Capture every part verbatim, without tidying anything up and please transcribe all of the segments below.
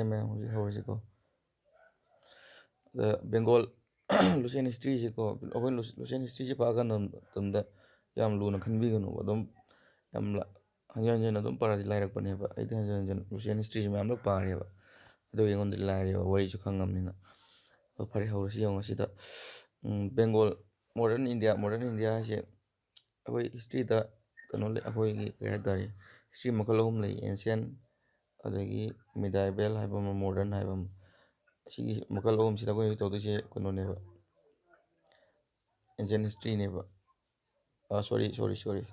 ꯃꯌꯥꯝ ꯍꯧꯖꯤꯛ ꯍꯧꯔꯁꯤꯀꯣ꯫ ꯑꯗ ꯕꯦꯡꯒꯣꯜ ꯂꯨꯁꯦꯟ ꯍꯤꯁꯇ꯭ꯔꯤꯁꯤꯀꯣ, ꯑꯩꯈꯣꯏ ꯂꯨꯁꯦꯟ ꯍꯤꯁꯇ꯭ꯔꯤꯁꯤ ꯄꯥꯀꯥꯟꯗ ꯃꯇꯝꯗ ꯌꯥꯝ ꯂꯨꯅ ꯈꯟꯕꯤꯒꯅꯨꯕ꯫ ꯑꯗꯨꯝ ꯌꯥꯝ ꯂ-, ꯍꯟꯖꯤꯟ ꯍꯟꯖꯤꯟ ꯑꯗꯨꯝ ꯄꯥꯔꯗꯤ ꯂꯥꯏꯔꯛꯄꯅꯦꯕ꯫ ꯑꯩꯗꯤ ꯍꯟꯖꯤꯟ ꯍꯟꯖꯤꯟ ꯂꯨꯁꯦꯟ ꯍꯤꯁꯇ꯭ꯔꯤꯁꯤ ꯃꯌꯥꯝ ꯂꯣꯏ ꯄꯥꯔꯦꯕ꯫ ꯑꯗꯨꯒ ꯑꯩꯉꯣꯟꯗꯗꯤ ꯂꯥꯏꯔꯦꯕ, ꯋꯥꯔꯤꯁꯨ ꯈꯪꯉꯕꯅꯤꯅ꯫ ꯑꯗꯣ ꯐꯔꯦ, ꯍꯧꯔꯁꯤ ꯌꯦꯡꯉꯣ꯫ ꯁꯤꯗ, um, Bengal, modern India, modern India ꯍꯥꯏꯁꯦ ꯑꯩꯈꯣꯏ ꯍꯤꯁꯇ꯭ꯔꯤꯗ ꯀꯩꯅꯣ ꯂꯩ, ꯑꯩꯈꯣꯏꯒꯤ ꯀꯩ ꯍꯥꯏꯇꯥꯔꯦ, ꯍꯤꯁꯇ꯭ꯔꯤ ꯃꯈꯜ ꯑꯍꯨꯝ ꯂꯩ: ꯑꯦꯟꯁꯤꯌꯟ, ꯑꯗꯒꯤ ꯃꯤꯗꯥꯏꯕꯦꯜ ꯍꯥꯏꯕ ꯑꯃ, ꯃꯣꯗꯔꯟ ꯍꯥꯏꯕ ꯑꯃ꯫ ꯁꯤꯒꯤ ꯃꯈꯜ ꯑꯍꯨꯝꯁꯤꯗ ꯑꯩꯈꯣꯏ ꯍꯧꯖꯤꯛ ꯇꯧꯗꯣꯏꯁꯦ ꯀꯩꯅꯣꯅꯦꯕ, ꯑꯦꯟꯁꯤꯌꯟ ꯍꯤꯁꯇ꯭ꯔꯤꯅꯦꯕ꯫ ꯑꯥ, ꯁꯣꯔꯤ, ꯁꯣꯔꯤ, ꯁꯣꯔꯤ,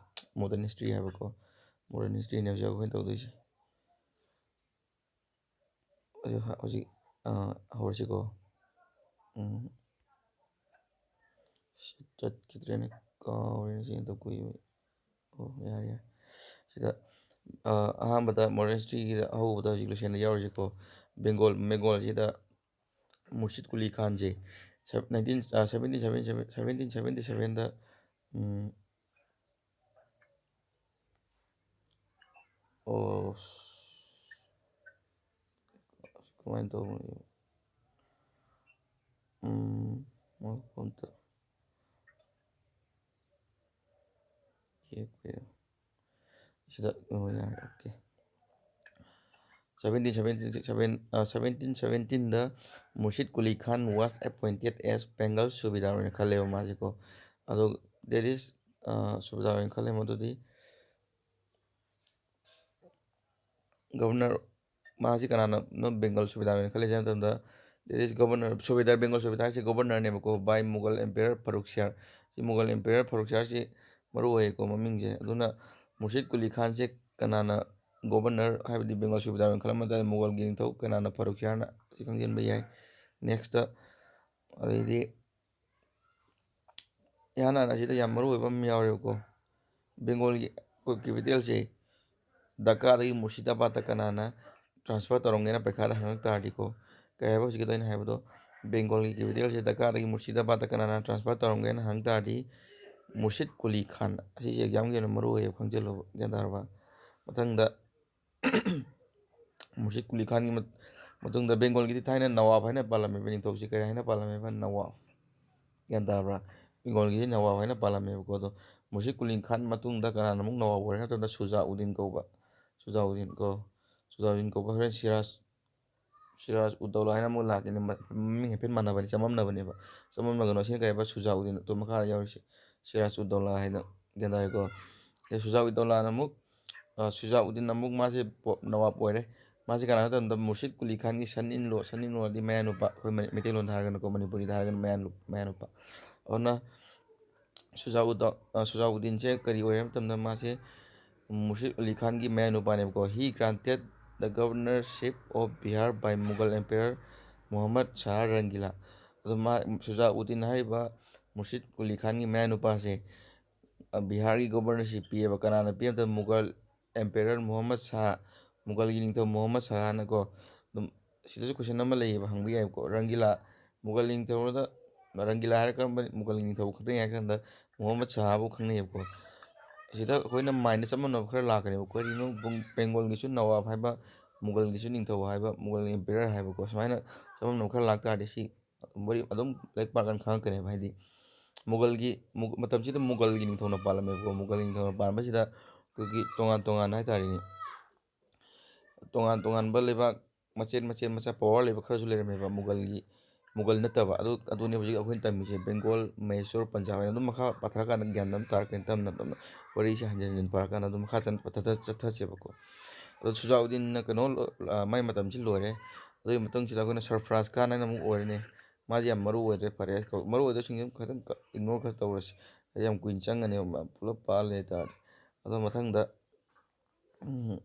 ꯃꯣꯗꯔꯟ ꯍꯤꯁꯇ꯭ꯔꯤ ꯍꯥꯏꯕꯀꯣ, ꯃꯣꯗꯔꯟ ꯍꯤꯁꯇ꯭ꯔꯤꯅꯦ ꯍꯧꯖꯤꯛ ꯑꯩꯈꯣꯏꯅ ꯇꯧꯗꯣꯏꯁꯦ꯫ ꯑꯗꯨ ꯍ-, ꯍꯧꯖꯤꯛ, ꯑꯥ, ꯍꯧꯔꯁꯤꯀꯣ꯫ ꯎꯝ꯫ ꯁꯤ ꯆꯠꯈꯤꯗ꯭ꯔꯦꯅꯦ, ꯀꯥꯎꯔꯦꯅꯦ, ꯁꯤ ꯑꯝꯇ ꯀꯨꯏꯕ꯫ ꯑꯣ, ꯌꯥꯔꯦ, ꯌꯥꯔꯦ꯫ ꯁꯤꯗ, ꯑꯥ, ꯑꯍꯥꯟꯕꯗ ꯃꯣꯗꯔꯟ ꯍꯤꯁꯇ꯭ꯔꯤꯒꯤꯗ ꯑꯍꯧꯕꯗ ꯍꯧꯖꯤꯛ ꯂꯣꯏꯁꯤꯟꯗ ꯌꯥꯎꯔꯤꯁꯤꯀꯣ꯫ ꯕꯦꯡꯒꯣꯜ, ꯕꯦꯡꯒꯣꯜꯁꯤꯗ ꯃꯨꯔꯁꯤꯗ ꯀꯨꯂꯤ ꯈꯥꯟꯁꯦ ꯁ-, nineteen, ꯑꯥ, seventeen seventy seven, seventeen seventy sevenꯗ, ꯎꯝ, ꯑꯣ, ꯀꯃꯥꯏꯅ ꯇꯧꯕꯅꯣ? ꯎꯝ, ꯉꯥꯏꯈꯣ ꯑꯝꯇ ꯌꯦꯛꯄꯤꯌꯨ꯫ ꯁꯤꯗ, ꯑꯣ, ꯌꯥꯔꯦ, okay꯫ Seventeen seventy seven, ꯑ, seventeen seventeenꯗ ꯃꯨꯔꯁꯤꯗ Kuli Khan was appointed as Bengal ꯁꯨꯕꯦꯗꯥꯔ ꯑꯣꯏꯅ ꯈꯜꯂꯦꯕ ꯃꯥꯁꯦꯀꯣ꯫ ꯑꯗꯣ that is, ꯑ, ꯁꯨꯕꯦꯗꯥꯔ ꯑꯣꯏꯅ ꯈꯜꯂꯦ꯫ ꯃꯗꯨꯗꯤ ꯒꯕꯔꯅꯔ, ꯃꯥꯁꯤ ꯀꯅꯥꯅ ꯕꯦꯡꯒꯜ ꯁꯨꯕꯦꯗꯥꯔ ꯑꯣꯏꯅ ꯈꯜꯂꯤꯁꯦ ꯍꯥꯏꯕ ꯃꯇꯝꯗ, that is ꯒꯕꯔꯅꯔ, ꯁꯨꯕꯦꯗꯥꯔ, ꯕꯦꯡꯒꯜ ꯁꯨꯕꯦꯗꯥꯔꯁꯤ ꯒꯕꯔꯅꯔꯅꯦꯕꯀꯣ, by Mughal Emperor Farrukh Shah꯫ ꯁꯤ ꯃꯨꯒꯜ ꯑꯦꯝꯄꯦꯔꯔ ꯐꯔꯨꯛ ꯁꯍꯥꯔꯁꯤ ꯃꯔꯨ ꯑꯣꯏꯌꯦꯀꯣ ꯃꯃꯤꯡꯁꯦ꯫ ꯑꯗꯨꯅ ꯃꯨꯔꯁꯤꯗ ꯀꯨꯂꯤ ꯈꯥꯟꯁꯦ ꯀꯅꯥꯅ ꯒꯣꯕꯔꯅꯔ, ꯍꯥꯏꯕꯗꯤ ꯕꯦꯡꯒꯜ ꯁꯨꯕꯦꯗꯥꯔ ꯑꯣꯏꯅ ꯈꯜꯂꯝꯕ ꯇꯥꯔꯗꯤ, ꯃꯨꯒꯜꯒꯤ ꯅꯤꯡꯊꯧ ꯀꯅꯥꯅ, ꯐꯔꯨꯛ ꯁꯍꯥꯔꯅ, ꯑꯁꯤ ꯈꯪꯖꯤꯟꯕ ꯌꯥꯏ꯫ Next, ꯑꯗꯩꯗꯤ ꯏꯍꯥꯟ ꯍꯥꯟꯅ ꯑꯁꯤꯗ ꯌꯥꯝ ꯃꯔꯨ ꯑꯣꯏꯕ ꯑꯃ ꯌꯥꯎꯔꯦꯕꯀꯣ, ꯕꯦꯡꯒꯣꯜꯒꯤ ꯀꯦꯄꯤꯇꯦꯜꯁꯦ ꯗꯀꯥꯗꯒꯤ ꯃꯨꯔꯁꯤꯗꯥꯕꯥꯗꯇ ꯀꯅꯥꯅ ꯇ꯭ꯔꯥꯟꯁꯐꯔ ꯇꯧꯔꯝꯒꯦꯅ ꯄꯩꯈꯥꯗ ꯍꯪꯉꯛ ꯇꯥꯔꯗꯤꯀꯣ, ꯀꯩ ꯍꯥꯏꯕ ꯍꯧꯖꯤꯛꯀꯤꯗꯣ ꯑꯩꯅ ꯍꯥꯏꯕꯗꯣ, ꯕꯦꯡꯒꯣꯜꯒꯤ ꯀꯦꯄꯤꯇꯦꯜꯁꯦ ꯗꯀꯥꯗꯒꯤ ꯃꯨꯔꯁꯤꯗꯥꯕꯥꯗꯇ ꯀꯅꯥꯅ ꯇ꯭ꯔꯥꯟꯁꯐꯔ ꯇꯧꯔꯝꯒꯦꯅ ꯍꯪ ꯇꯥꯔꯗꯤ, ꯃꯨꯔꯁꯤꯗ ꯀꯨꯂꯤ ꯈꯥꯟ꯫ ꯑꯁꯤꯁꯦ ꯑꯦꯛꯖꯥꯝꯒꯤ ꯑꯣꯏꯅ ꯃꯔꯨ ꯑꯣꯏꯌꯦꯕ, ꯈꯪꯖꯤꯜꯂꯣꯕ, ꯒ꯭ꯌꯥꯟ ꯇꯥꯔꯕ? ꯃꯊꯪꯗ ꯃꯨꯔꯁꯤꯗ ꯀꯨꯂꯤ ꯈꯥꯟꯒꯤ ꯃꯠ-, ꯃꯇꯨꯡꯗ ꯕꯦꯡꯒꯣꯜꯒꯤꯗꯤ ꯊꯥꯏꯅ ꯅꯋꯥꯕ ꯍꯥꯏꯅ ꯄꯥꯜꯂꯝꯃꯦꯕ, ꯅꯤꯡꯊꯧꯁꯤ ꯀꯔꯤ ꯍꯥꯏꯅ ꯄꯥꯜꯂꯝꯃꯦꯕ? ꯅꯋꯥꯕ꯫ ꯒ꯭ꯌꯥꯟ ꯇꯥꯕ꯭ꯔꯥ? ꯕꯦꯡꯒꯣꯜꯒꯤꯗꯤ ꯅꯋꯥꯕ ꯍꯥꯏꯅ ꯄꯥꯜꯂꯝꯃꯦꯕꯀꯣ꯫ ꯑꯗꯣ ꯃꯨꯔꯁꯤꯗ ꯀꯨꯂꯤ ꯈꯥꯟ ꯃꯇꯨꯡꯗ ꯀꯅꯥꯅ ꯑꯃꯨꯛ ꯅꯋꯥꯕ ꯑꯣꯏꯔꯦ ꯍꯥꯏꯕ ꯃꯇꯝꯗ ꯁꯨꯖꯥ ꯎꯗꯤꯟ ꯀꯧꯕ, ꯁꯨꯖꯥ ꯎꯗꯤꯟ ꯀꯣ, ꯁꯨꯖꯥ ꯎꯗꯤꯟ ꯀꯧꯕ꯫ ꯍꯣꯔꯦꯟ ꯁꯤꯔꯥꯖ, ꯁꯤꯔꯥꯖ ꯎꯗꯧꯂꯥ ꯍꯥꯏꯅ ꯑꯃꯨꯛ ꯂꯥꯛꯀꯅꯤ꯫ ꯃ-, ꯃꯃꯤꯡ ꯍꯥꯏꯐꯦꯠ ꯃꯥꯟꯅꯕꯅꯤ, ꯆꯃꯝꯅꯕꯅꯦꯕ꯫ ꯆꯃꯝꯅꯒꯅꯣ, ꯑꯁꯤꯅ ꯀꯩ ꯍꯥꯏꯕ? ꯁꯨꯖꯥ ꯎꯗꯤꯟ꯫ ꯑꯗꯣ ꯃꯈꯥꯗ ꯌꯥꯎꯔꯤꯁꯦ ꯁꯤꯔꯥꯖ ꯎꯗꯧꯂꯥ ꯍꯥꯏꯅ, ꯒ꯭ꯌꯥꯟ ꯇꯥꯔꯦꯀꯣ? ꯑꯦ, ꯁꯨꯖꯥ ꯎꯗꯧꯂꯥꯅ ꯑꯃꯨꯛ, ꯑ, ꯁꯨꯖꯥ ꯎꯗꯤꯟ ꯑꯃꯨꯛ ꯃꯥꯁꯦ ꯄꯣ-, ꯅꯋꯥꯕ ꯑꯣꯏꯔꯦ꯫ ꯃꯥꯁꯦ ꯀꯅꯥꯅꯣ ꯍꯥꯏꯕ ꯃꯇꯝꯗ ꯃꯨꯔꯁꯤꯗ ꯀꯨꯂꯤ ꯈꯥꯟꯒꯤ son in law, son in law ꯗꯤ ꯃꯌꯥꯅꯨꯄꯥ, ꯑꯩꯈꯣꯏ ꯃꯅꯤ-, ꯃꯩꯇꯩꯂꯣꯟꯗ ꯍꯥꯏꯔꯒꯅꯀꯣ, ꯃꯅꯤꯄꯨꯔꯤꯗ ꯍꯥꯏꯔꯒꯅ ꯃꯌꯥꯅꯨ-, ꯃꯌꯥꯅꯨꯄꯥ꯫ ꯑꯗꯨꯅ ꯁꯨꯖꯥ ꯎꯗ-, ꯑ, ꯁꯨꯖꯥ ꯎꯗꯤꯟꯁꯦ ꯀꯔꯤ ꯑꯣꯏꯔꯦ ꯍꯥꯏꯕ ꯃꯇꯝꯗ ꯃꯥꯁꯦ ꯃꯨꯔꯁꯤꯗ ꯑꯂꯤ ꯈꯥꯟꯒꯤ ꯃꯌꯥꯅꯨꯄꯥꯅꯦꯕꯀꯣ꯫ He granted the governorship of Bihar by Mughal Emperor Muhammad Shah Rangila꯫ ꯑꯗꯣ ꯃꯥ, ꯁꯨꯖꯥ ꯎꯗꯤꯟ ꯍꯥꯏꯔꯤꯕ ꯃꯨꯔꯁꯤꯗ ꯀꯨꯂꯤ ꯈꯥꯟꯒꯤ ꯃꯌꯥꯅꯨꯄꯥꯁꯦ, ꯑ, ꯕꯤꯍꯥꯔꯒꯤ governorship ꯄꯤꯌꯦꯕ꯫ ꯀꯅꯥꯅ ꯄꯤ ꯍꯥꯏꯕ ꯃꯇꯝꯗ ꯃꯨꯒꯜ emperor ꯃꯨꯍꯝꯃꯗ ꯁꯥꯍ, ꯃꯨꯒꯜꯒꯤ ꯅꯤꯡꯊꯧ ꯃꯨꯍꯝꯃꯗ ꯁꯥꯍꯅꯀꯣ꯫ ꯑꯗꯨꯝ ꯁꯤꯗꯁꯨ question ꯑꯃ ꯂꯩꯌꯦꯕ, ꯍꯪꯕ ꯌꯥꯏꯕꯀꯣ꯫ ꯔꯪꯒꯤꯂꯥ, ꯃꯨꯒꯜ ꯅꯤꯡꯊꯧꯗ, ꯔꯪꯒꯤꯂꯥ ꯍꯥꯏꯔ ꯀꯔꯝꯕ ꯃꯨꯒꯜ ꯅꯤꯡꯊꯧ ꯈꯪꯅꯩ ꯍꯥꯏ ꯀꯥꯟꯗ ꯃꯨꯍꯝꯃꯗ ꯁꯥꯍꯕꯨ ꯈꯪꯅꯩꯌꯦꯕꯀꯣ꯫ ꯁꯤꯗ ꯑꯩꯈꯣꯏꯅ mind ꯗ ꯆꯃꯝꯅꯕ ꯈꯔ ꯂꯥꯛꯀꯅꯦꯕ꯫ ꯀꯔꯤꯅꯣ ꯕꯨꯡ-, ꯕꯦꯡꯒꯣꯜꯒꯤꯁꯨ ꯅꯋꯥꯕ ꯍꯥꯏꯕ, ꯃꯨꯒꯜꯒꯤꯁꯨ ꯅꯤꯡꯊꯧ ꯍꯥꯏꯕ, ꯃꯨꯒꯜ emperor ꯍꯥꯏꯕꯀꯣ꯫ ꯁꯨꯃꯥꯏꯅ ꯆꯃꯝꯅꯕ ꯈꯔ ꯂꯥꯛꯇꯥꯔꯗꯤ ꯁꯤ ꯋꯥꯔꯤ ꯑꯗꯨꯝ ꯂꯥꯏꯔꯤꯛ ꯄꯥꯔꯀꯥꯟꯗ ꯈꯪꯉꯛꯀꯅꯦꯕ꯫ ꯍꯥꯏꯗꯤ ꯃꯨꯒꯜꯒꯤ, ꯃꯨ-, ꯃꯇꯝꯁꯤꯗ ꯃꯨꯒꯜꯒꯤ ꯅꯤꯡꯊꯧꯅ ꯄꯥꯜꯂꯝꯃꯦꯕꯀꯣ꯫ ꯃꯨꯒꯜꯒꯤ ꯅꯤꯡꯊꯧꯅ ꯄꯥꯟꯕꯁꯤꯗ ꯑꯩꯈꯣꯏꯒꯤ ꯇꯣꯉꯥꯟ ꯇꯣꯉꯥꯟꯅ ꯍꯥꯏꯇꯥꯔꯦꯅꯦ, ꯇꯣꯉꯥꯟ ꯇꯣꯉꯥꯟꯕ ꯂꯩꯕꯥꯛ ꯃꯆꯦꯠ ꯃꯆꯦꯠ ꯃꯆꯥ power ꯂꯩꯕ ꯈꯔꯁꯨ ꯂꯩꯔꯝꯃꯦꯕ ꯃꯨꯒꯜꯒꯤ, ꯃꯨꯒꯜ ꯅꯠꯇꯕ꯫ ꯑꯗꯨ, ꯑꯗꯨꯅꯦ ꯍꯧꯖꯤꯛ ꯑꯩꯈꯣꯏꯅ ꯇꯝꯃꯤꯁꯦ, ꯕꯦꯡꯒꯣꯜ, ꯃꯍꯦꯁꯣꯔ, ꯄꯟꯖꯥꯕ ꯍꯥꯏꯅ꯫ ꯑꯗꯨꯝ ꯃꯈꯥ ꯄꯥꯊꯔꯀꯥꯟꯗ ꯒ꯭ꯌꯥꯟ ꯑꯗꯨꯝ ꯇꯥꯔꯛꯀꯅꯤ, ꯇꯞꯅ ꯇꯞꯅ ꯋꯥꯔꯤꯁꯦ ꯍꯟꯖꯤꯟ ꯍꯟꯖꯤꯟ ꯄꯥꯔꯀꯥꯟꯗ ꯑꯗꯨꯝ ꯃꯈꯥ ꯆꯠ-, ꯄꯥꯊ-, ꯆꯠꯊꯁꯦꯕꯀꯣ꯫ ꯑꯗꯣ ꯁꯨꯖꯥꯎꯗꯤꯟꯅ ꯀꯩꯅꯣ ꯂꯣ-, ꯑ, ꯃꯥꯏ ꯃꯇꯝꯁꯤ ꯂꯣꯏꯔꯦ꯫ ꯑꯗꯨꯒꯤ ꯃꯇꯨꯡꯁꯤꯗ ꯑꯩꯈꯣꯏꯅ ꯁꯔꯐ꯭ꯔꯥꯖ ꯈꯥꯟ ꯍꯥꯏꯅ ꯑꯃꯨꯛ ꯑꯣꯏꯔꯅꯤ꯫ ꯃꯥꯁꯦ ꯌꯥꯝ ꯃꯔꯨ ꯑꯣꯏꯗ꯭ꯔꯦ, ꯐꯔꯦ꯫ ꯃꯔꯨ ꯑꯣꯏꯗꯕꯁꯤꯡꯁꯦ ꯈꯤꯇꯪ ꯀ-, ignore ꯈꯔ ꯇꯧꯔꯁꯤ꯫ ꯍꯥꯏꯗꯤ ꯌꯥꯝ ꯀꯨꯏꯅ ꯆꯪꯒꯅꯦꯕ, ꯃꯥ ꯄꯨꯂꯞ ꯄꯥ ꯂꯩ ꯇꯥꯔꯗꯤ꯫ ꯑꯗꯣ ꯃꯊꯪꯗ, ꯎꯝ,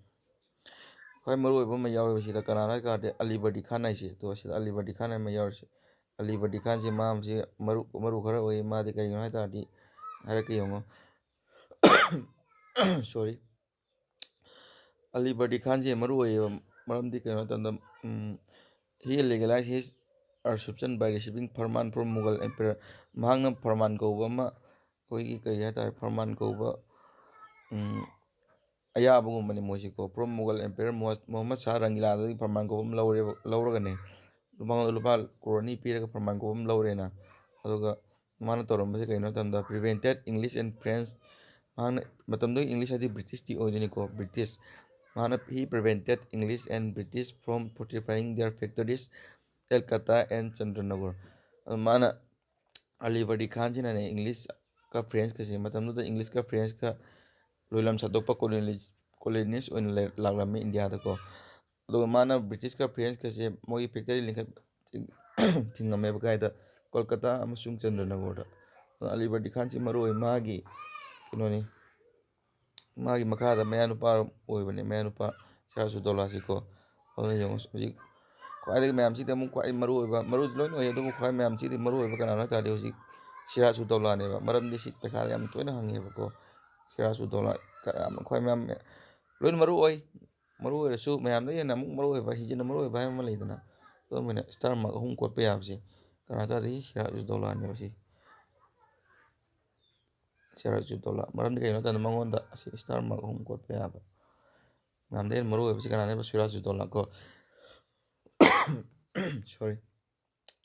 ꯈ꯭ꯋꯥꯏ ꯃꯔꯨ ꯑꯣꯏꯕ ꯑꯃ ꯌꯥꯎꯋꯦꯕ ꯁꯤꯗ, ꯀꯅꯥꯅꯣ ꯍꯥꯏ ꯇꯥꯔꯗꯤ ꯑꯂꯤ ꯕꯔꯗꯤ ꯈꯥꯟ ꯍꯥꯏꯁꯦ꯫ ꯑꯗꯣ ꯁꯤꯗ ꯑꯂꯤ ꯕꯔꯗꯤ ꯈꯥꯟ ꯑꯃ ꯌꯥꯎꯔꯤꯁꯦ꯫ ꯑꯂꯤ ꯕꯔꯗꯤ ꯈꯥꯟꯁꯦ ꯃꯥꯁꯦ ꯃꯔꯨ, ꯃꯔꯨ ꯈꯔ ꯑꯣꯏ꯫ ꯃꯥꯗꯤ ꯀꯩꯒꯤꯅꯣ ꯍꯥꯏ ꯇꯥꯔꯗꯤ, ꯍꯥꯏꯔꯛꯀꯦ ꯌꯦꯡꯉꯣ꯫ Sorry꯫ ꯑꯂꯤ ꯕꯔꯗꯤ ꯈꯥꯟꯁꯦ ꯃꯔꯨ ꯑꯣꯏꯌꯦꯕ, ꯃꯔꯝꯗꯤ ꯀꯩꯅꯣ ꯍꯥꯏ ꯃꯇꯝꯗ, ꯎꯝ, he legalized his usurpation by receiving farman from Mughal emperor꯫ ꯃꯍꯥꯛꯅ ꯐꯔꯃꯥꯟ ꯀꯧꯕ ꯑꯃ, ꯑꯩꯈꯣꯏꯒꯤ ꯀꯔꯤ ꯍꯥꯏ ꯇꯥꯔꯦ, ꯐꯔꯃꯥꯟ ꯀꯧꯕ, ꯎꯝ, ꯑꯌꯥꯕꯒꯨꯝꯕꯅꯤ ꯃꯣꯏꯁꯤꯀꯣ꯫ From Mughal Emperor Muhammad Shah Rangiladꯒꯤ ꯐꯔꯃꯥꯟ ꯀꯣꯄꯤ ꯑꯃ ꯂꯧꯔꯦꯕ, ꯂꯧꯔꯒꯅꯦ, ꯃꯉꯣꯟꯗ ꯂꯨꯄꯥ ꯀ꯭ꯔꯣꯔ ꯑꯅꯤ ꯄꯤꯔꯒ ꯐꯔꯃꯥꯟ ꯀꯣꯄꯤ ꯑꯃ ꯂꯧꯔꯦꯅ꯫ ꯑꯗꯨꯒ ꯃꯥꯅ ꯇꯧꯔꯝꯕꯁꯦ ꯀꯩꯅꯣ ꯍꯥꯏ ꯃꯇꯝꯗ, prevented English and French, ꯃꯍꯥꯛꯅ, ꯃꯇꯝꯗꯨꯒꯤ ꯏꯪꯂꯤꯁ ꯍꯥꯏꯗꯤ ꯕ꯭ꯔꯤꯇꯤꯁꯇꯤ ꯑꯣꯏꯗꯣꯏꯅꯤꯀꯣ, ꯕ꯭ꯔꯤꯇꯤꯁ꯫ ꯃꯥꯅ, he prevented English and British from fortifying their factories, Calcutta and Chandranagar꯫ ꯑꯗꯨ ꯃꯥꯅ, ꯑꯂꯤꯕꯔꯗꯤ ꯈꯥꯟꯁꯤꯅꯅꯦ, ꯏꯪꯂꯤꯁꯀ ꯐ꯭ꯔꯦꯟꯁꯀꯁꯦ, ꯃꯇꯝꯗꯨꯗ ꯏꯪꯂꯤꯁꯀ ꯐ꯭ꯔꯦꯟꯁꯀ ꯂꯣꯏꯂꯝ ꯁꯟꯗꯣꯛꯄ ꯀꯣꯂꯣꯅꯤꯁ ꯑꯣꯏꯅ ꯂꯩ-, ꯂꯥꯛꯂꯝꯃꯤ ꯏꯟꯗꯤꯌꯥꯗꯀꯣ꯫ ꯑꯗꯨꯒ ꯃꯥꯅ ꯕ꯭ꯔꯤꯇꯤꯁꯀ ꯐ꯭ꯔꯦꯟꯁꯀꯁꯦ ꯃꯣꯏꯒꯤ ꯐꯦꯛꯇꯔꯤ ꯂꯤꯡꯈꯠ-, ꯊꯤꯡꯉꯝꯃꯦꯕ ꯀꯥꯏꯗ? ꯀꯣꯜꯀꯇꯥ ꯑꯃꯁꯨꯡ ꯆꯟꯗ꯭ꯔꯅꯒꯔꯗ꯫ ꯑꯗꯨꯅ ꯑꯂꯤꯕꯔꯗꯤ ꯈꯥꯟꯁꯤ ꯃꯔꯨ ꯑꯣꯏ ꯃꯥꯒꯤ ꯀꯩꯅꯣꯅꯤ, ꯃꯥꯒꯤ ꯃꯈꯥꯗ ꯃꯌꯥꯅꯨꯄꯥ ꯑꯣꯏꯕꯅꯤ, ꯃꯌꯥꯅꯨꯄꯥ ꯁꯤꯔꯥꯖꯎꯗꯧꯂꯥꯁꯤꯀꯣ꯫ ꯑꯗꯨꯅ ꯌꯦꯡꯉꯨ, ꯍꯧꯖꯤꯛ ꯈ꯭ꯋꯥꯏꯗꯒꯤ ꯃꯌꯥꯝꯁꯤꯗ ꯑꯃꯨꯛ ꯈ꯭ꯋꯥꯏ ꯃꯔꯨ ꯑꯣꯏꯕ, ꯃꯔꯨ ꯂꯣꯏꯅ ꯑꯣꯏ, ꯑꯗꯨꯕꯨ ꯈ꯭ꯋꯥꯏ ꯃꯌꯥꯝꯁꯤꯗꯤ ꯃꯔꯨ ꯑꯣꯏꯕ ꯀꯅꯥꯅꯣ ꯍꯥꯏ ꯇꯥꯔꯗꯤ, ꯍꯧꯖꯤꯛ ꯁꯤꯔꯥꯖꯎꯗꯧꯂꯥꯅꯦꯕ꯫ ꯃꯔꯝꯗꯤ ꯁꯤ ꯄꯩꯈꯥꯗ ꯌꯥꯝ ꯇꯣꯏꯅ ꯍꯪꯉꯦꯕꯀꯣ꯫ ꯁꯤꯔꯥꯖꯎꯗꯧꯂꯥ ꯀ-, ꯌꯥꯝ ꯈ꯭ꯋꯥꯏ ꯃꯌꯥꯝ, ꯂꯣꯏꯅ ꯃꯔꯨ ꯑꯣꯏ꯫ ꯃꯔꯨ ꯑꯣꯏꯔꯁꯨ ꯃꯌꯥꯝꯗ ꯍꯦꯟꯅ ꯑꯃꯨꯛ ꯃꯔꯨ ꯑꯣꯏꯕ, ꯍꯦꯟꯖꯤꯟꯅ ꯃꯔꯨ ꯑꯣꯏꯕ ꯍꯥꯏꯕ ꯑꯃ ꯂꯩꯗꯅ꯫ ꯑꯗꯨꯃꯥꯏꯅ ꯁ꯭ꯇꯥꯔ ꯃꯥꯔꯛ ꯑꯍꯨꯝ ꯀꯣꯠꯄ ꯌꯥꯕꯁꯦ ꯀꯅꯥ ꯇꯥꯔꯗꯤ? ꯁꯤꯔꯥꯖꯎꯗꯧꯂꯥꯅꯦꯕ ꯁꯤ꯫ ꯁꯤꯔꯥꯖꯎꯗꯧꯂꯥ꯫ ꯃꯔꯝꯗꯤ ꯀꯩꯒꯤꯅꯣ ꯍꯥꯏ ꯃꯇꯝꯗ ꯃꯉꯣꯟꯗ ꯑꯁꯤ ꯁ꯭ꯇꯥꯔ ꯃꯥꯔꯛ ꯑꯍꯨꯝ ꯀꯣꯠꯄ ꯌꯥꯕ꯫ ꯃꯌꯥꯝꯗ ꯍꯦꯟꯅ ꯃꯔꯨ ꯑꯣꯏꯕꯁꯤ ꯀꯅꯥꯅꯦꯕ? ꯁꯤꯔꯥꯖꯎꯗꯧꯂꯥ ꯀꯣ꯫ Sorry꯫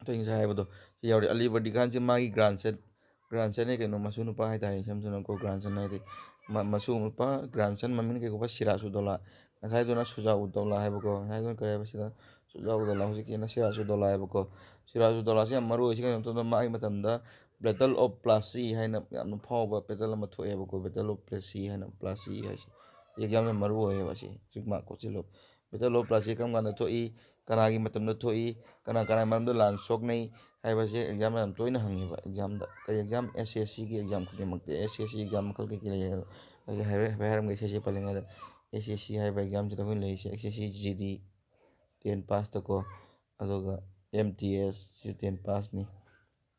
ꯑꯩꯈꯣꯏ ꯉꯁꯥꯏ ꯍꯥꯏꯕꯗꯣ ꯁꯤ ꯌꯥꯎꯔꯤ꯫ ꯑꯂꯤꯕꯔꯗꯤ ꯈꯥꯟꯁꯤ ꯃꯥꯒꯤ grandson, grandsonꯅꯦ ꯀꯩꯅꯣ, ꯃꯁꯨ ꯅꯨꯄꯥ ꯍꯥꯏꯇꯥꯔꯦ, ꯏꯁꯝ ꯁꯝꯅ ꯀꯣ, grandson ꯍꯥꯏꯗꯤ ꯃ-, ꯃꯁꯨ ꯅꯨꯄꯥ, grandson ꯃꯃꯤꯡ ꯀꯩ ꯀꯧꯕ? ꯁꯤꯔꯥꯖꯎꯗꯧꯂꯥ꯫ ꯉꯁꯥꯏꯗꯨꯅ ꯁꯨꯖꯥꯎꯗꯧꯂꯥ ꯍꯥꯏꯕꯀꯣ, ꯉꯁꯥꯏꯗꯨꯅ ꯀꯔꯤ ꯍꯥꯏꯕ? ꯁꯤꯗ ꯁꯨꯖꯥꯎꯗꯧꯂꯥ, ꯍꯧꯖꯤꯛꯀꯤꯅ ꯁꯤꯔꯥꯖꯎꯗꯧꯂꯥ ꯍꯥꯏꯕꯀꯣ꯫ ꯁꯤꯔꯥꯖꯎꯗꯧꯂꯥꯁꯤ ꯌꯥꯝ ꯃꯔꯨ ꯑꯣꯏꯁꯤ ꯀꯩꯅꯣ ꯍꯥꯏ ꯃꯇꯝꯗ ꯃꯥꯒꯤ ꯃꯇꯝꯗ Battle of Plassey ꯍꯥꯏꯅ ꯌꯥꯝꯅ ꯐꯥꯎꯕ battle ꯑꯃ ꯊꯣꯛꯑꯦꯕꯀꯣ, Battle of Plassey ꯍꯥꯏꯅ, ꯄ꯭ꯂꯥꯁꯤ ꯍꯥꯏꯁꯦ꯫ ꯍꯧꯖꯤꯛ ꯌꯥꯝꯅ ꯃꯔꯨ ꯑꯣꯏꯌꯦꯕ ꯁꯤ, ꯍꯧꯖꯤꯛ ꯃꯥꯔꯛ ꯀꯣꯠꯁꯤꯜꯂꯣ꯫ Battle of Plassey ꯀꯔꯝ ꯀꯥꯟꯗ ꯊꯣꯛꯏ? ꯀꯅꯥꯒꯤ ꯃꯇꯝꯗ ꯊꯣꯛꯏ? ꯀꯅꯥ ꯀꯅꯥꯒꯤ ꯃꯔꯝꯗ ꯂꯥꯟ ꯁꯣꯛꯅꯩ? ꯍꯥꯏꯕꯁꯦ examꯗ ꯌꯥꯝ ꯇꯣꯏꯅ ꯍꯪꯉꯦꯕ꯫ Examꯗ ꯀꯔꯤ exam? S S Cꯒꯤ exam ꯈꯨꯗꯤꯡꯃꯛꯇ꯫ S S C exam ꯃꯈꯜ ꯀꯩꯀꯩ ꯂꯩ ꯍꯥꯏꯕ ꯑꯩ ꯍꯥꯏꯔꯦ, ꯍꯥꯏꯐꯦꯠ ꯍꯥꯏꯔꯝꯒꯦ꯫ S S C ꯄꯜꯂꯤꯉꯩꯗ, S S C ꯍꯥꯏꯕ examꯁꯤꯗ ꯑꯩꯈꯣꯏꯅ ꯂꯩꯔꯤꯁꯦ S S C G D, ten passꯇꯀꯣ, ꯑꯗꯨꯒ M T S ꯁꯤꯁꯨ ten passꯅꯤ꯫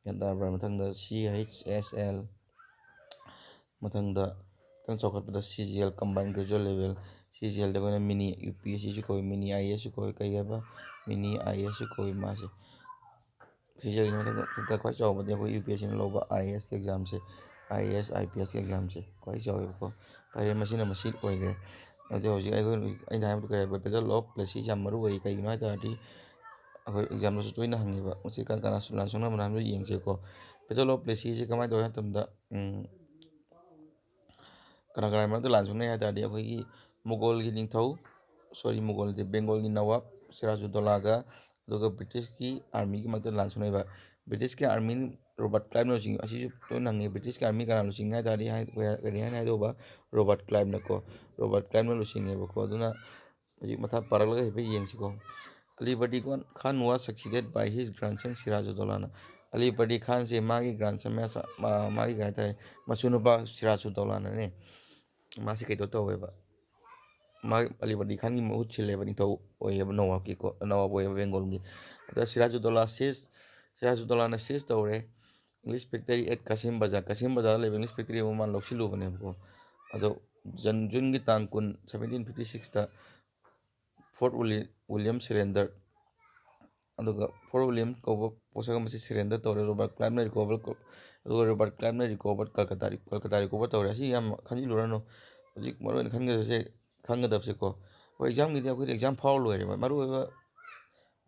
ꯒ꯭ꯌꯥꯟ ꯇꯥꯔꯕ꯭ꯔꯥ? ꯃꯊꯪꯗ C H S L, ꯃꯊꯪꯗ ꯈꯤꯇꯪ ꯆꯥꯎꯈꯠꯄꯗ C G L, Combined Graduate Level꯫ C G Lꯗ ꯑꯩꯈꯣꯏꯅ mini U P S Cꯁꯨ ꯀꯧꯏ, mini I A Sꯁꯨ ꯀꯧꯏ, ꯀꯩ ꯍꯥꯏꯕ? Mini I A Sꯁꯨ ꯀꯧꯏ ꯃꯥꯁꯦ꯫ C G Lꯒꯤ ꯃꯊꯛꯇ ꯈ꯭ꯋꯥꯏ ꯆꯥꯎꯕꯗꯤ ꯑꯩꯈꯣꯏ U P S Cꯅ ꯂꯧꯕ I A S ꯀꯤ examꯁꯦ, I A S, I P S ꯀꯤ examꯁꯦ ꯈ꯭ꯋꯥꯏ ꯆꯥꯎꯋꯦꯕꯀꯣ꯫ ꯐꯔꯦ, ꯃꯁꯤꯅ ꯃꯁꯤ ꯑꯣꯏꯈ꯭ꯔꯦ꯫ ꯑꯗꯨ ꯍꯧꯖꯤꯛ ꯑꯩꯈꯣꯏ, ꯑꯩꯅ ꯍꯥꯏꯕꯗꯨ ꯀꯔꯤ ꯍꯥꯏꯕ, battle of Plassey ꯌꯥꯝ ꯃꯔꯨ ꯑꯣꯏ꯫ ꯀꯩꯒꯤꯅꯣ ꯍꯥꯏ ꯇꯥꯔꯗꯤ, ꯑꯩꯈꯣꯏ exam ꯗꯁꯨ ꯇꯣꯏꯅ ꯍꯪꯉꯦꯕ꯫ ꯃꯁꯤ ꯀꯅꯥ ꯀꯅꯥ ꯂꯥꯟ ꯁꯣꯛꯅꯕꯅꯣ ꯍꯥꯏꯕꯗꯨ ꯌꯦꯡꯁꯦꯀꯣ꯫ Battle of Plassey ꯁꯤ ꯀꯃꯥꯏꯅ ꯇꯧꯏ ꯍꯥꯏꯕ ꯃꯇꯝꯗ, ꯎꯝ, ꯀꯅꯥ ꯀꯅꯥꯒꯤ ꯃꯔꯛꯇ ꯂꯥꯟ ꯁꯣꯛꯅꯩ ꯍꯥꯏ ꯇꯥꯔꯗꯤ, ꯑꯩꯈꯣꯏꯒꯤ ꯃꯨꯒꯣꯜꯒꯤ ꯅꯤꯡꯊꯧ, sorry, ꯃꯨꯒꯣꯜ ꯅꯠꯇꯦ, ꯕꯦꯡꯒꯣꯜꯒꯤ ꯅꯋꯥꯕ ꯁꯤꯔꯥꯖꯨꯗꯣꯂꯥꯒ, ꯑꯗꯨꯒ ꯕ꯭ꯔꯤꯇꯤꯁꯀꯤ ꯑꯥꯔꯃꯤꯒꯤ ꯃꯔꯛꯇ ꯂꯥꯟ ꯁꯣꯛꯅꯩꯕ꯫ ꯕ꯭ꯔꯤꯇꯤꯁꯀꯤ ꯑꯥꯔꯃꯤ ꯔꯣꯕꯥꯔꯠ ꯀ꯭ꯂꯥꯏꯕꯅ ꯂꯨꯆꯤꯡ, ꯑꯁꯤꯁꯨ ꯇꯣꯏꯅ ꯍꯪꯉꯤ, ꯕ꯭ꯔꯤꯇꯤꯁꯀꯤ ꯑꯥꯔꯃꯤ ꯀꯅꯥ ꯂꯨꯆꯤꯡꯉꯤ ꯍꯥꯏ ꯇꯥꯔꯗꯤ, ꯍꯥꯏ-, ꯀꯔꯤ ꯍꯥꯏꯅ ꯍꯥꯏꯗꯧꯕ? Robert ꯀ꯭ꯂꯥꯏꯕꯅꯀꯣ, Robert ꯀ꯭ꯂꯥꯏꯕꯅ ꯂꯨꯆꯤꯡꯉꯦꯕꯀꯣ꯫ ꯑꯗꯨꯅ ꯍꯧꯖꯤꯛ ꯃꯊꯥ ꯄꯥꯔꯛꯂꯒ ꯍꯥꯏꯐꯦꯠ ꯌꯦꯡꯁꯤꯀꯣ꯫ ꯑꯂꯤ ꯕꯔꯗꯤ ꯈꯥꯟ was succeeded by his grandson ꯁꯤꯔꯥꯖꯨꯗꯣꯂꯥꯅ꯫ ꯑꯂꯤ ꯕꯔꯗꯤ ꯈꯥꯟꯁꯦ ꯃꯥꯒꯤ grandson, ꯃꯥ-, ꯃꯥꯒꯤ ꯀꯩ ꯍꯥꯏꯇꯥꯔꯦ, ꯃꯁꯨꯅꯨꯄꯥ ꯁꯤꯔꯥꯖꯨꯗꯣꯂꯥꯅꯅꯦ, ꯃꯥꯁꯤ ꯀꯩꯗꯧ ꯇꯧꯋꯦꯕ, ꯃꯥ ꯑꯂꯤ ꯕꯔꯗꯤ ꯈꯥꯟꯒꯤ ꯃꯍꯨꯠ ꯁꯤꯜꯂꯦꯕ, ꯅꯤꯡꯊꯧ ꯑꯣꯏꯌꯦꯕ ꯅꯋꯥꯕꯀꯤꯀꯣ, ꯅꯋꯥꯕ ꯑꯣꯏꯌꯦꯕ ꯕꯦꯡꯒꯣꯜꯒꯤ꯫ ꯑꯗ ꯁꯤꯔꯥꯖꯨꯗꯣꯂꯥ seize, ꯁꯤꯔꯥꯖꯨꯗꯣꯂꯥꯅ seize ꯇꯧꯔꯦ English factory at ꯀꯥꯁꯤꯝ ꯕꯖꯥꯔ, ꯀꯥꯁꯤꯝ ꯕꯖꯥꯔꯗ ꯂꯩꯕ English factory ꯑꯃ ꯃꯥꯅ ꯂꯧꯁꯤꯜꯂꯨꯕꯅꯦꯕꯀꯣ꯫ ꯑꯗꯣ ꯖꯟ-, ꯖꯨꯟꯒꯤ ꯇꯥꯡ ꯀꯨꯟ, seventeen fifty sixꯇ Fort Willi-, William surrender, ꯑꯗꯨꯒ Fort William ꯀꯧꯕ ꯄꯣꯠꯁꯛ ꯑꯃꯁꯤ surrender ꯇꯧꯔꯦ꯫ ꯔꯣꯕꯥꯔꯠ ꯀ꯭ꯂꯥꯏꯕꯅ recover ꯀ-, ꯑꯗꯨꯒ ꯔꯣꯕꯥꯔꯠ ꯀ꯭ꯂꯥꯏꯕꯅ recover, ꯀꯜꯀꯇꯥ ꯔꯤ-, ꯀꯜꯀꯇꯥ recover ꯇꯧꯔꯦ꯫ ꯑꯁꯤ ꯌꯥꯝ ꯈꯟꯖꯤꯜꯂꯨꯔꯅꯨ꯫ ꯍꯧꯖꯤꯛ ꯃꯔꯨ ꯑꯣꯏꯅ ꯈꯟꯒꯗꯕꯁꯦ, ꯈꯪꯒꯗꯕꯁꯦꯀꯣ, ꯑꯩꯈꯣꯏ examꯒꯤꯗꯤ ꯑꯩꯈꯣꯏꯗꯤ exam ꯐꯥꯎꯔ ꯂꯣꯏꯔꯦꯕ꯫ ꯃꯔꯨ ꯑꯣꯏꯕ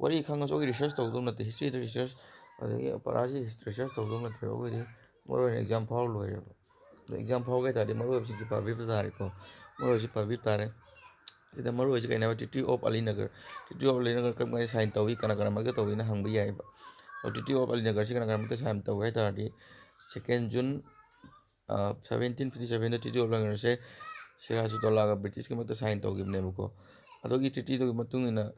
ꯋꯥꯔꯤ ꯈꯪꯉꯁꯨ ꯑꯩꯈꯣꯏ research ꯇꯧꯗꯧ ꯅꯠꯇꯦ, historyꯗ research, ꯑꯗꯒꯤ ꯄꯔꯥꯁꯤ research ꯇꯧꯗꯧ ꯅꯠꯇꯦꯕ꯫ ꯑꯩꯈꯣꯏꯗꯤ ꯃꯔꯨ ꯑꯣꯏꯅ exam ꯐꯥꯎꯔ ꯂꯣꯏꯔꯦꯕ꯫ ꯑꯗꯣ exam ꯐꯥꯎꯒꯦ ꯍꯥꯏ ꯇꯥꯔꯗꯤ ꯃꯔꯨ ꯑꯣꯏꯕꯁꯤꯡꯁꯤ ꯄꯥꯕꯤꯕ ꯇꯥꯔꯦꯀꯣ꯫ ꯃꯔꯨ ꯑꯣꯏꯕꯁꯤ ꯄꯥꯕꯤꯕ ꯇꯥꯔꯦ꯫ ꯁꯤꯗ ꯃꯔꯨ ꯑꯣꯏꯁꯤ ꯀꯩꯅꯣ ꯍꯥꯏꯕ, Treaty of ꯑꯂꯤꯅꯒꯔ꯫ Treaty of ꯑꯂꯤꯅꯒꯔ ꯀꯔꯝ ꯀꯥꯟꯗ sign ꯇꯧꯏ, ꯀꯅꯥ ꯀꯅꯥ ꯃꯔꯛꯇ ꯇꯧꯏꯅ ꯍꯪꯕ ꯌꯥꯏꯑꯕ꯫ ꯑꯗꯣ Treaty of ꯑꯂꯤꯅꯒꯔꯁꯤ ꯀꯅꯥ ꯀꯅꯥ ꯃꯔꯛꯇ sign ꯇꯧꯏ ꯍꯥꯏ ꯇꯥꯔꯗꯤ, second June, ꯑ, seventeen fifty sevenꯗ Treaty of ꯑꯂꯤꯅꯒꯔꯁꯦ ꯁꯤꯔꯥꯖꯨꯗꯣꯂꯥꯒ ꯕ꯭ꯔꯤꯇꯤꯁꯀꯤ ꯃꯔꯛꯇ sign ꯇꯧꯈꯤꯕꯅꯦꯕꯀꯣ꯫ ꯑꯗꯨꯒꯤ treatyꯗꯨꯒꯤ ꯃꯇꯨꯡ ꯏꯟꯅ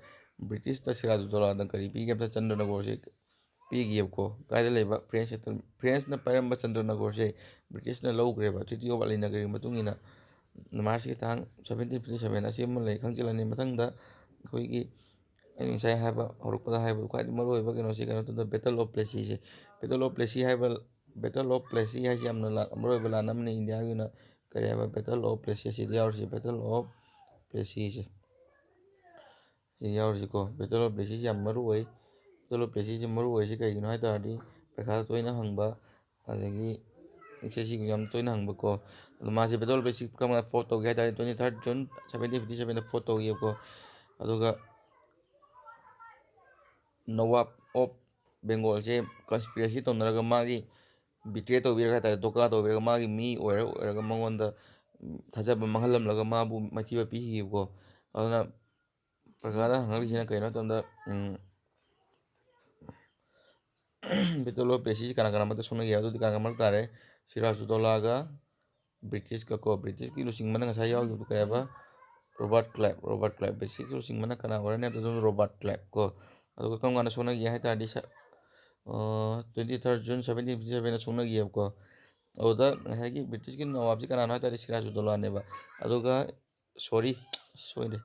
ꯕ꯭ꯔꯤꯇꯤꯁꯇ ꯁꯤꯔꯥꯖꯨꯗꯣꯂꯥꯗ ꯀꯔꯤ ꯄꯤꯒꯦ ꯍꯥꯏꯕꯗ, ꯆꯟꯗ꯭ꯔꯅꯒꯣꯔꯁꯦ ꯄꯤꯈꯤꯑꯕꯀꯣ꯫ ꯀꯥꯏꯗ ꯂꯩꯕ? ꯐ꯭ꯔꯦꯟꯁ, ꯐ꯭ꯔꯦꯟꯁꯅ ꯄꯥꯏꯔꯝꯕ ꯆꯟꯗ꯭ꯔꯅꯒꯣꯔꯁꯦ ꯕ꯭ꯔꯤꯇꯤꯁꯅ ꯂꯧꯈ꯭ꯔꯦꯕ꯫ Treaty of ꯑꯂꯤꯅꯒꯔꯒꯤ ꯃꯇꯨꯡ ꯏꯟꯅ ꯃꯥꯔꯁꯀꯤ ꯇꯥꯡ seventeen fifty seven ꯑꯁꯤ ꯑꯃ ꯂꯩ, ꯈꯪꯖꯤꯜꯂꯅꯤ꯫ ꯃꯊꯪꯗ ꯑꯩꯈꯣꯏꯒꯤ ꯑꯩꯅ ꯉꯁꯥꯏ ꯍꯥꯏꯕ, ꯍꯧꯔꯛꯄꯗ ꯍꯥꯏꯕ ꯈ꯭ꯋꯥꯏꯗꯒꯤ ꯃꯔꯨꯑꯣꯏꯕ ꯀꯩꯅꯣꯁꯤ ꯀꯩꯅꯣ ꯃꯇꯝꯗ battle of Plasseyꯁꯦ꯫ Battle of Plassey ꯍꯥꯏꯕ, battle of Plassey ꯍꯥꯏꯁꯤ ꯌꯥꯝꯅ ꯂꯥ-, ꯃꯔꯨꯑꯣꯏꯕ ꯂꯥꯟ ꯑꯃꯅꯤ ꯏꯟꯗꯤꯌꯥꯒꯤ ꯑꯣꯏꯅ꯫ ꯀꯔꯤ ꯍꯥꯏꯕ? Battle of Plassey, ꯑꯁꯤꯗ ꯌꯥꯎꯔꯤꯁꯤ, battle of Plasseyꯁꯦ꯫ ꯁꯤ ꯌꯥꯎꯔꯤꯁꯤꯀꯣ, battle of Plasseyꯁꯤ ꯌꯥꯝ ꯃꯔꯨ ꯑꯣꯏ꯫ Battle of Plasseyꯁꯤ ꯃꯔꯨ ꯑꯣꯏꯔꯤꯁꯤ ꯀꯩꯒꯤꯅꯣ ꯍꯥꯏ ꯇꯥꯔꯗꯤ, ꯄꯔꯤꯈꯥꯗ ꯇꯣꯏꯅ ꯍꯪꯕ, ꯑꯗꯒꯤ ꯑꯦꯁ ꯑꯦꯁ ꯁꯤꯒꯤ ꯌꯥꯝ ꯇꯣꯏꯅ ꯍꯪꯕꯀꯣ꯫ ꯑꯗꯣ ꯃꯥꯁꯦ battle of Plassey ꯀꯔꯝ ꯀꯥꯟꯗ ꯐꯣꯠ ꯇꯧꯒꯦ ꯍꯥꯏ ꯇꯥꯔꯗꯤ, twenty third June seventeen fifty sevenꯗ ꯐꯣꯠ ꯇꯧꯈꯤꯕꯀꯣ꯫ ꯑꯗꯨꯒ Nawab of Bengalꯁꯦ conspiracy ꯇꯧꯅꯔꯒ, ꯃꯥꯒꯤ betray ꯇꯧꯕꯤꯔꯒ ꯍꯥꯏ ꯇꯥꯔꯦ, ꯙꯣꯀꯥ ꯇꯧꯕꯤꯔꯒ, ꯃꯥꯒꯤ ꯃꯤ ꯑꯣꯏꯔ ꯑꯣꯏꯔꯒ ꯃꯉꯣꯟꯗ ꯊꯥꯖꯕ ꯃꯥꯡꯍꯜꯂꯝꯂꯒ ꯃꯥꯕꯨ ꯃꯥꯏꯊꯤꯕ ꯄꯤꯈꯤꯕꯀꯣ꯫ ꯑꯗꯨꯅ ꯄ꯭ꯔꯒꯥꯗ ꯍꯪꯉꯛꯂꯤꯁꯤꯅ ꯀꯩꯅꯣ ꯍꯥꯏꯕ ꯃꯇꯝꯗ, ꯎꯝ, battle of Plassey ꯀꯅꯥ ꯀꯅꯥ ꯃꯔꯛꯇ ꯁꯣꯛꯅꯈꯤ ꯍꯥꯏꯕꯗꯨꯗꯤ ꯀꯅꯥ ꯀꯅꯥ ꯃꯔꯛ ꯇꯥꯔꯦ? ꯁꯤꯔꯥꯖ ꯎꯗꯧꯂꯥꯒ ꯕ꯭ꯔꯤꯇꯤꯁꯀ ꯀꯣ꯫ ꯕ꯭ꯔꯤꯇꯤꯁꯀꯤ ꯂꯨꯆꯤꯡꯕꯅ ꯉꯁꯥꯏ ꯌꯥꯎꯈꯤꯕꯗꯨ ꯀꯩ ꯍꯥꯏꯕ? ꯔꯣꯕꯥꯔꯠ ꯀ꯭ꯂꯥꯏꯕ꯫ ꯔꯣꯕꯥꯔꯠ ꯀ꯭ꯂꯥꯏꯕ꯫ ꯕ꯭ꯔꯤꯇꯤꯁꯀꯤ ꯂꯨꯆꯤꯡꯕꯅ ꯀꯅꯥ ꯑꯣꯏꯔꯅꯤ ꯍꯥꯏꯕꯗ ꯑꯗꯨꯝ ꯔꯣꯕꯥꯔꯠ ꯀ꯭ꯂꯥꯏꯕ ꯀꯣ꯫ ꯑꯗꯨꯒ ꯀꯔꯝ ꯀꯥꯟꯗ ꯁꯣꯛꯅꯈꯤ ꯍꯥꯏ ꯇꯥꯔꯗꯤ, ꯁ-, ꯑ, twenty third June seventeen fifty sevenꯗ ꯁꯣꯛꯅꯈꯤꯑꯕꯀꯣ꯫ ꯑꯗꯨꯗ ꯉꯁꯥꯏꯒꯤ ꯕ꯭ꯔꯤꯇꯤꯁꯀꯤ ꯅꯋꯥꯕꯁꯤ ꯀꯅꯥꯅꯣ ꯍꯥꯏ ꯇꯥꯔꯗꯤ ꯁꯤꯔꯥꯖ ꯎꯗꯧꯂꯥꯅꯦꯕ꯫ ꯑꯗꯨꯒ ꯁꯣꯔꯤ, ꯁꯣꯏꯔꯦ꯫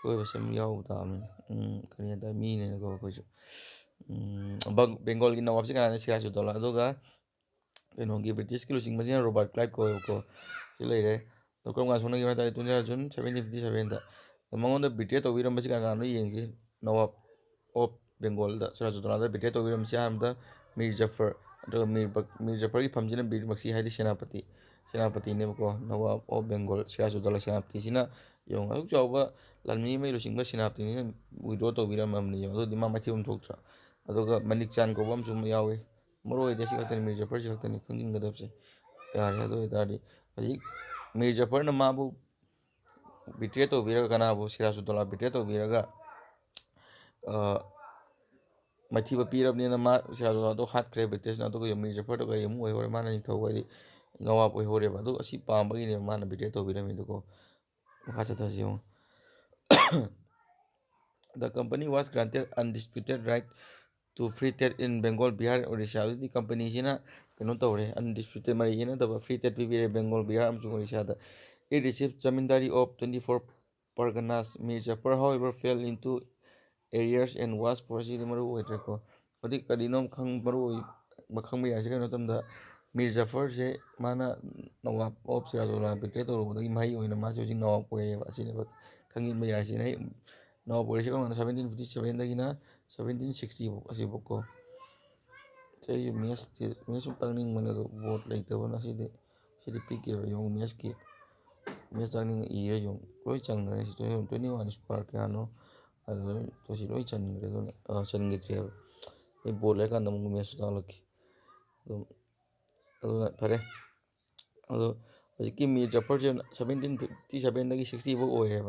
ꯁꯣꯏꯕꯁꯦ ꯑꯃ ꯌꯥꯎꯕ ꯇꯥꯕꯅꯤꯅꯦ꯫ ꯎꯝ, ꯀꯔꯤ ꯍꯥꯏ ꯇꯥꯔꯦ, ꯃꯤꯅꯤꯅꯀꯣ ꯑꯩꯈꯣꯏꯁꯨ꯫ ꯎꯝ, ꯕꯪ-, ꯕꯦꯡꯒꯣꯜꯒꯤ ꯅꯋꯥꯕꯁꯤ ꯀꯅꯥꯅ? ꯁꯤꯔꯥꯖ ꯎꯗꯧꯂꯥ꯫ ꯑꯗꯨꯒ ꯀꯩꯅꯣꯒꯤ ꯕ꯭ꯔꯤꯇꯤꯁꯀꯤ ꯂꯨꯆꯤꯡꯕꯁꯤꯅ ꯔꯣꯕꯥꯔꯠ ꯀ꯭ꯂꯥꯏꯕ ꯀꯧꯋꯦꯕꯀꯣ꯫ ꯁꯤ ꯂꯩꯔꯦ꯫ ꯑꯗꯣ ꯀꯔꯝ ꯀꯥꯟꯗ ꯁꯣꯛꯅꯈꯤꯕ ꯍꯥꯏ ꯇꯥꯔꯗꯤ, twenty third June seventeen fifty sevenꯗ꯫ ꯑꯗꯣ ꯃꯉꯣꯟꯗ betray ꯇꯧꯕꯤꯔꯝꯕꯁꯤ ꯀꯅꯥ ꯀꯅꯥꯅꯣ ꯌꯦꯡꯁꯤ꯫ ꯅꯋꯥꯕ of Bengalꯗ, ꯁꯤꯔꯥꯖ ꯎꯗꯧꯂꯥꯗ betray ꯇꯧꯕꯤꯔꯝꯕꯁꯤ ꯑꯍꯥꯟꯕꯗ ꯃꯤꯔ ꯖꯐꯔ, ꯅꯠꯇ꯭ꯔꯒ ꯃꯤꯔ ꯕꯛ-, ꯃꯤꯔ ꯖꯐꯔꯒꯤ ꯐꯝꯁꯤꯅ ꯃꯤꯔ ꯕꯛꯁꯤ ꯍꯥꯏꯗꯤ ꯁꯦꯅꯥꯄꯇꯤ, ꯁꯦꯅꯥꯄꯇꯤꯅꯦꯕꯀꯣ꯫ ꯅꯋꯥꯕ of Bengal ꯁꯤꯔꯥꯖ ꯎꯗꯧꯂꯥ ꯁꯦꯅꯥꯄꯇꯤꯁꯤꯅ ꯌꯦꯡꯉꯣ, ꯑꯗꯨꯛ ꯆꯥꯎꯕ ꯂꯥꯟꯃꯤ ꯑꯃꯒꯤ ꯂꯨꯆꯤꯡꯕ ꯁꯦꯅꯥꯄꯇꯤꯅ withdraw ꯇꯧꯕꯤꯔꯝꯃꯕꯅꯤ ꯌꯦꯡꯉꯣ꯫ ꯑꯗꯨꯗꯤ ꯃꯥ ꯃꯥꯏꯊꯤꯕ ꯑꯃ ꯊꯣꯛꯇ꯭ꯔꯥ? ꯑꯗꯨꯒ ꯃꯅꯤꯛ ꯆꯥꯟ ꯀꯧꯕ ꯑꯃꯁꯨ ꯑꯃ ꯌꯥꯎꯋꯤ꯫ ꯃꯔꯨ ꯑꯣꯏꯗꯤ ꯑꯁꯤ ꯈꯛꯇꯅꯤ, ꯃꯤꯔ ꯖꯐꯔꯁꯤ ꯈꯛꯇꯅꯤ ꯈꯪꯖꯤꯟꯒꯗꯕꯁꯦ꯫ ꯌꯥꯔꯦ, ꯑꯗꯨ ꯑꯣꯏꯇꯥꯔꯗꯤ ꯍꯧꯖꯤꯛ ꯃꯤꯔ ꯖꯐꯔꯅ ꯃꯥꯕꯨ betray ꯇꯧꯕꯤꯔꯒ, ꯀꯅꯥꯕꯨ? ꯁꯤꯔꯥꯖ ꯎꯗꯧꯂꯥ betray ꯇꯧꯕꯤꯔꯒ, ꯑ, ꯃꯥꯏꯊꯤꯕ ꯄꯤꯔꯕꯅꯤꯅ ꯃꯥ, ꯁꯤꯔꯥꯖ ꯎꯗꯧꯂꯥꯗꯣ ꯍꯥꯠꯈ꯭ꯔꯦ ꯕ꯭ꯔꯤꯇꯤꯁꯅ, ꯑꯗꯨꯒ ꯃꯤꯔ ꯖꯐꯔꯗꯣ ꯀꯔꯤ ꯑꯃꯨꯛ ꯑꯣꯏꯍꯧꯔꯦ? ꯃꯥꯅ ꯅꯤꯡꯊꯧ ꯍꯥꯏꯗꯤ ꯅꯋꯥꯕ ꯑꯣꯏꯍꯧꯔꯦꯕ꯫ ꯑꯗꯨ ꯑꯁꯤ ꯄꯥꯝꯕꯒꯤꯅꯦꯕ ꯃꯥꯅ betray ꯇꯧꯕꯤꯔꯝꯃꯤꯗꯨꯀꯣ꯫ ꯃꯈꯥ ꯆꯠꯊꯁꯤ ꯌꯦꯡꯉꯣ꯫ The company was granted undisputed right to free trade in Bengal, Bihar, Orissa꯫ ꯑꯗꯨꯗꯤ ꯀꯝꯄꯅꯤꯁꯤꯅ ꯀꯩꯅꯣ ꯇꯧꯔꯦ, undisputed, ꯃꯔꯩ ꯌꯦꯠꯅꯗꯕ free trade ꯄꯤꯕꯤꯔꯦ ꯕꯦꯡꯒꯣꯜ, ꯕꯤꯍꯥꯔ ꯑꯃꯁꯨꯡ ꯑꯣꯔꯤꯁꯥꯗ꯫ It received zamindari of twenty four parganas. Mir Jafar, however, fell into arrears and was forced, ꯁꯤꯗꯤ ꯃꯔꯨ ꯑꯣꯏꯗ꯭ꯔꯦꯀꯣ꯫ ꯍꯧꯖꯤꯛ ꯀꯔꯤꯅꯣ ꯈꯪ-, ꯃꯔꯨ ꯑꯣꯏꯕ ꯈꯪꯕ ꯌꯥꯏꯁꯦ ꯀꯩꯅꯣ ꯃꯇꯝꯗ, ꯃꯤꯔ ꯖꯐꯔꯁꯦ ꯃꯥꯅ ꯅꯋꯥꯕ ꯑꯣꯐ ꯁꯤꯔꯥꯖ ꯎꯗꯧꯂꯥ betray ꯇꯧꯔꯨꯕꯗꯒꯤ ꯃꯍꯩ ꯑꯣꯏꯅ ꯃꯥꯁꯦ ꯍꯧꯖꯤꯛ ꯅꯋꯥꯕ ꯑꯣꯏꯔꯦꯕ꯫ ꯑꯁꯤꯅꯦꯕ ꯈꯪꯖꯤꯟꯕ ꯌꯥꯏꯁꯦ꯫ ꯅꯋꯥꯕ ꯑꯣꯏꯔꯤꯁꯦ ꯀꯔꯝ ꯀꯥꯟꯗ? Seventeen fifty sevenꯗꯒꯤꯅ seventeen sixty ꯐꯥꯎ, ꯑꯁꯤꯐꯥꯎꯀꯣ꯫ ꯑꯩꯁꯨ ꯃꯦꯠꯁꯇꯤ, ꯃꯦꯠꯁꯁꯨ ꯇꯥꯛꯅꯤꯡꯕꯅꯦ, ꯑꯗꯣ ꯕꯣꯔꯗ ꯂꯩꯇꯕꯅ ꯁꯤꯗꯤ, ꯁꯤꯗꯤ ꯄꯤꯛꯀꯦꯕ꯫ ꯌꯦꯡꯉꯨ, ꯃꯦꯠꯁꯀꯤ, ꯃꯦꯠꯁ ꯇꯥꯛꯅꯤꯡꯉ ꯏꯔ ꯌꯦꯡꯉꯨ, ꯂꯣꯏ ꯆꯟꯈ꯭ꯔꯦ꯫ ꯁꯤ ꯇ꯭ꯋꯦꯟꯇꯤ ꯋꯥꯟ ꯁꯨꯄꯔ ꯀꯌꯥꯅꯣ, ꯑꯗꯨ ꯂꯣꯏ, ꯁꯤ ꯂꯣꯏ ꯆꯟꯈ꯭ꯔꯦ꯫ ꯑꯗꯨꯅ, ꯑ, ꯆꯟꯈꯤꯗ꯭ꯔꯦꯕ꯫ ꯑꯩ ꯕꯣꯔꯗ ꯂꯩꯔꯀꯥꯟꯗ ꯑꯃꯨꯛ ꯃꯦꯠꯁꯁꯨ ꯇꯥꯛꯂꯛꯀꯦ꯫ ꯑꯗꯨꯝ, ꯑꯗꯨꯅ ꯐꯔꯦ꯫ ꯑꯗꯣ ꯍꯧꯖꯤꯛꯀꯤ ꯃꯤꯅꯤꯠ ꯆꯠꯐꯔꯁꯦ ꯁꯕꯦꯟꯇꯤꯟ ꯐꯤꯐꯇꯤ ꯁꯕꯦꯟꯗꯒꯤ ꯁꯤꯛꯁꯇꯤ ꯐꯥꯎ ꯑꯣꯏꯔꯦꯕ꯫